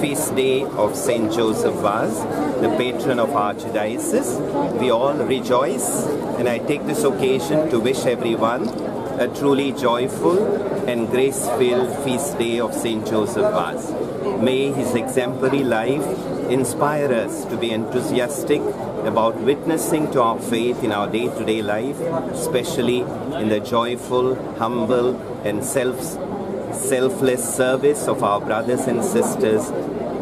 Feast day of Saint Joseph Vaz, the patron of Archdiocese. We all rejoice, and I take this occasion to wish everyone a truly joyful and grace-filled feast day of Saint Joseph Vaz. May his exemplary life inspire us to be enthusiastic about witnessing to our faith in our day-to-day life, especially in the joyful, humble, and selfless service of our brothers and sisters,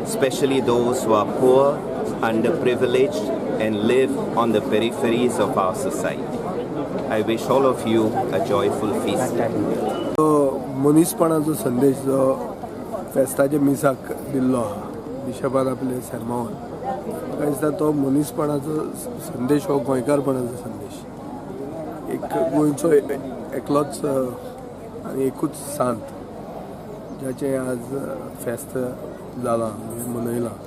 especially those who are poor, underprivileged, and live on the peripheries of our society. I wish all of you a joyful feast day. मनीसपणाचो संदेश जो फेस्ताच्या मिसाक दिल्लो आहा बिशपान आपले सेर्मावान, म्हाका दिसता तो मनीसपणाचो संदेश हो गोंयकारपणाचो संदेश. एक गोंयचो एकलोच आनी एकूच सांत जाचें आज फेस्त जालां, मनयलां,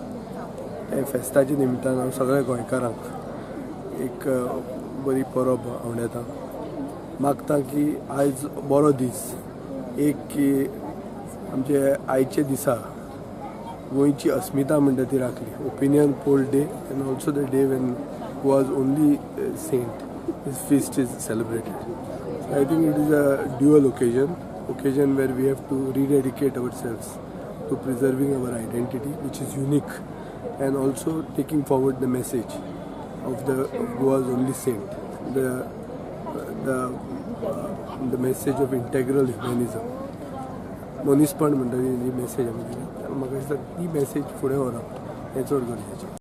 त्या फेस्ताच्या निमतान हांव सगळ्या गोंयकारांक एक बरी परब आवडटा मागता की आयज बरो दीस एक की आमचे आयच्या दिसा गोंयची अस्मिता म्हणटा ती राखली. Opinion poll day and also the day when Goa's only saint, his feast is celebrated. So I think it is a dual occasion where we have to rededicate ourselves to preserving our identity, which is unique, and also taking forward the message of Goa's only saint, the message of integral humanism. मनीसपण म्हणटा ती जी message आमी दिल्या, म्हाका दिसता ती message फुडें व्हरप हें चड गरजेचें.